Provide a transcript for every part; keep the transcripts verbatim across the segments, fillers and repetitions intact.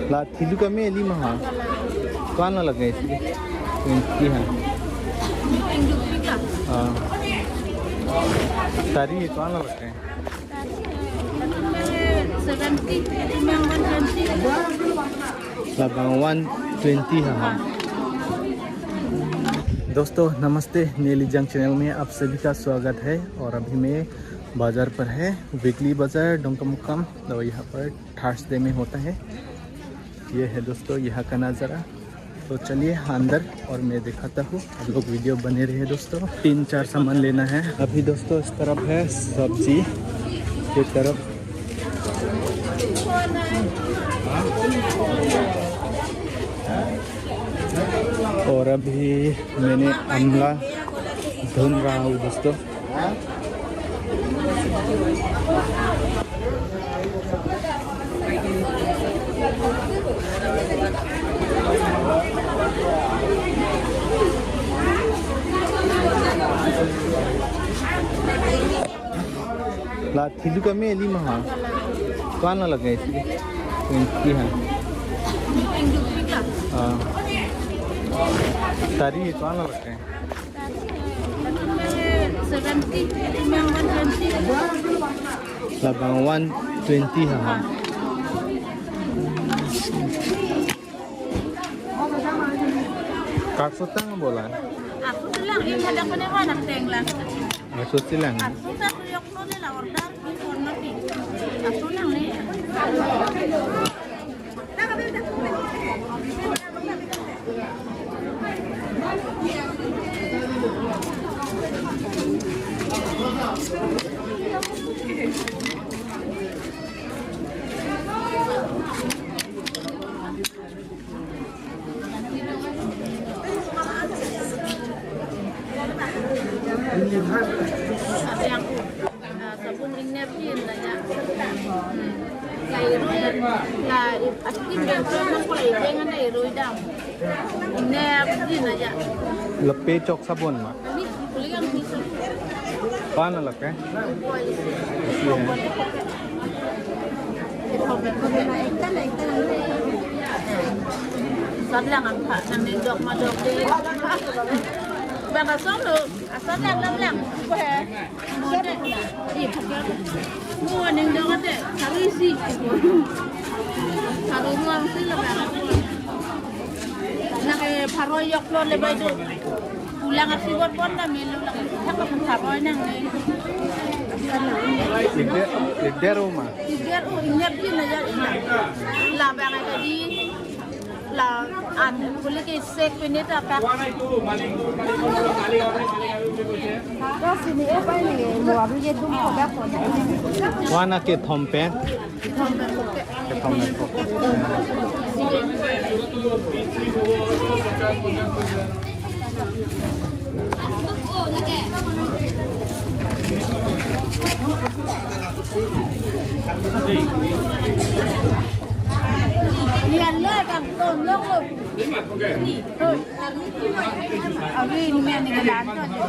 La thilu kami lima ha. Ko-an lo lake? Twenty ha. Twenty ka? Ah. Tari ko-an lo lake? Seventy, one twenty. Labang one twenty ha. दोस्तों नमस्ते, नेली जंग चैनल में आप सभी का स्वागत है। और अभी मैं बाजार पर है, वीकली बाजार डोंकामुकाम। तो यहाँ पर थर्सडे में होता है। ये है दोस्तों यहाँ का नज़ारा। तो चलिए अंदर और मैं दिखाता हूँ, आप लोग वीडियो बने रहिए दोस्तों। तीन चार सामान लेना है। अभी दोस्तों इस तरफ है सब्जी, ये तरफ। और अभी मैंने आमला ढूंढ रहा हूँ दोस्तों। La thilu kami lima ha. Ko-an lo lake? Twenty ha. Ah. Tari ko-an lo lake? Seventy, one twenty. Labang one twenty ha. Kaso tang bola? Ako silang, yung pada ko na wala teng lang. Kaso silang? Ako sa kuyok no nila order, yung phone natin. Ako lang eh. Yang, ah, sabun ring napkin na ya. Hmm. La irui, la i-, asin dan sabun ko la irui dengan la irui dam. Napkin na ya. Lape chok sabun ma? Ani kuliang bisa. Ko-an lo lake? Ko isi. Isi hai. Sat lang ang pa, nang neng dok ma dok de. Bang asong lo, asat lang lang lang. Ko he. Mo de. Ih, pakai. Mo neng dok de. Sari isi. Sari ruang si lo bang. Nang eh, pharo yok lo le bai do. Pulang aksi buat pon na melo lagi. Thak ko pharo nang ni. Ider, ider uma. Ider o, inyap din aja inyap. Labang aja di. La an, boleh ke sek pinit apa? Terus ini apa ini? Lo abis itu mau apa pon? Ko-an ke thom pen? Kethom nangkok. Lian lo, kangton lo. Awi ni men ni ke lanto je.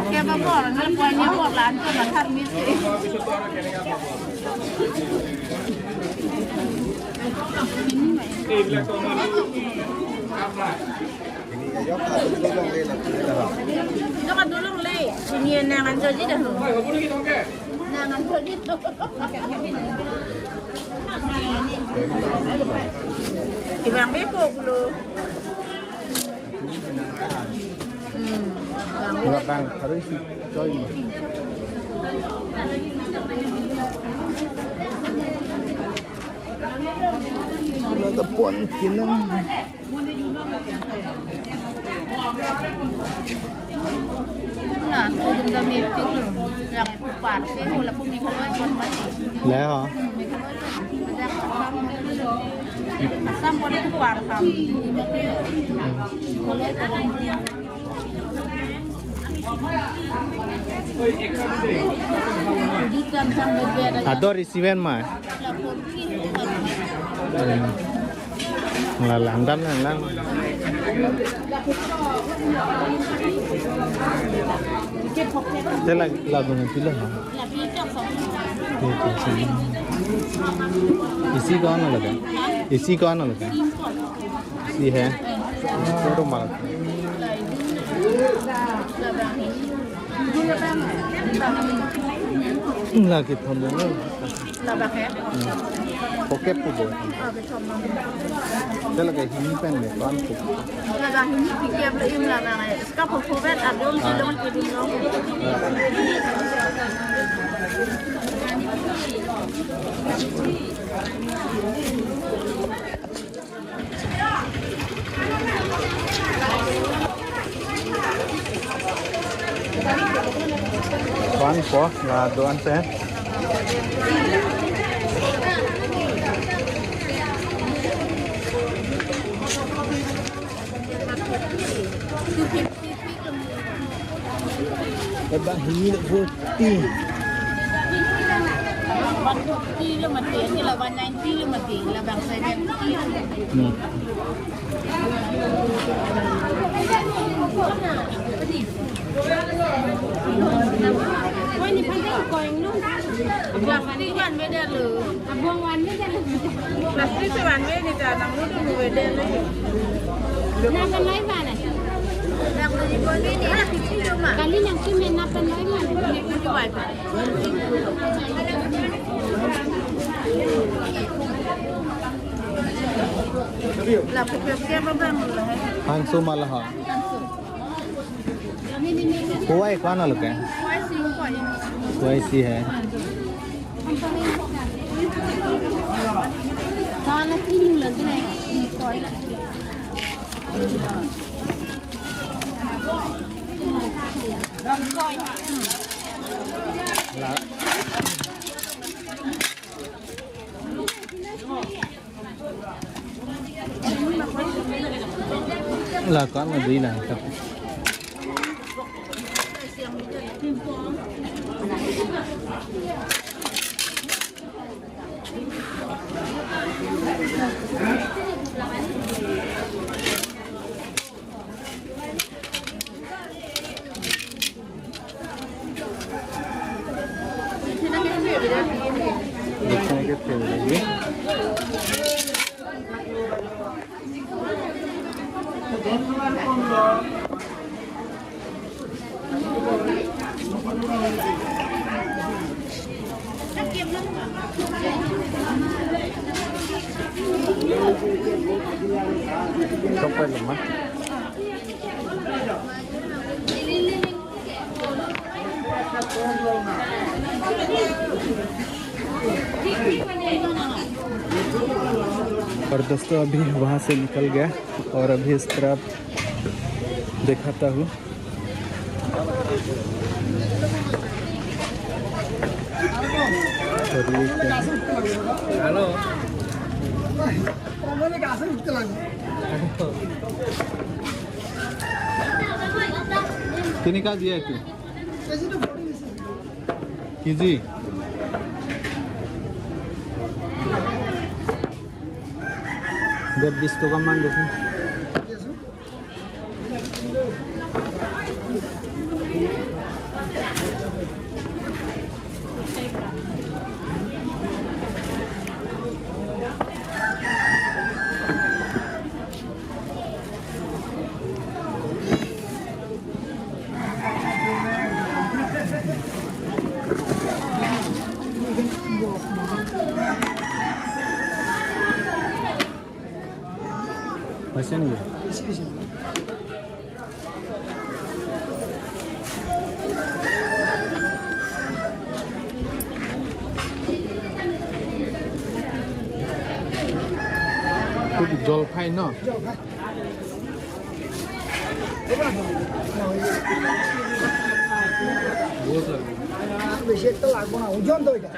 Ke ba bor, nang kuan ni bor lanto na thar mi si. Ito ka dulong le. Ini nangan joji dah. Nangan joji. Ibang beko kulo. Hmm. Wala bang, harus si Choi. Wala ta pon kinang. Na, tu dum dam ni tu. Yang kupar, si hula pun Meghalaya pon mati. Le ho. Hmm, Meghalaya pon. Ada Assam. Assam pon kupar kam. Ador isiven ma. Hmm. La langdam lang lang. Te la lagu nanti lah. इसी कौन अलग है? इसी कौन अलग है? इसी है। तो रुमाल। Lagi thom na. Labang he? Hmm. Pocket po bo. Oh, ke thom na. Talaga hini pen me, kuan po. Labang hini pikir beli im labang he. Ska po po bet adom si long ke dun long. Kuan po, la do-an pen. Labang hini forty. One forty lo mati, ante la one ninety lo mati, labang seventy. Hmm. Plastic vanve det lo. Abang vanve det lo. Plastic si vanve ni ta nang mudu muve det lo. Nang kan loi van eh? Kali nang si men nang kan loi van eh? Hangso ma la ha. Puai kuan alo ke? Puai si hai. La. La kan ma dui na. और दोस्तों, अभी वहाँ से निकल गया और अभी इस तरफ दिखाता हूँ। और ये क्या है? Hello. Kini ka diye tu? Kg? Dia bis toka man deh. Paisa nilo? Jolphai no? Besi ekta lagbo na, ojon to eta.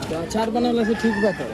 तो अचार बनाला से ठीक बात है।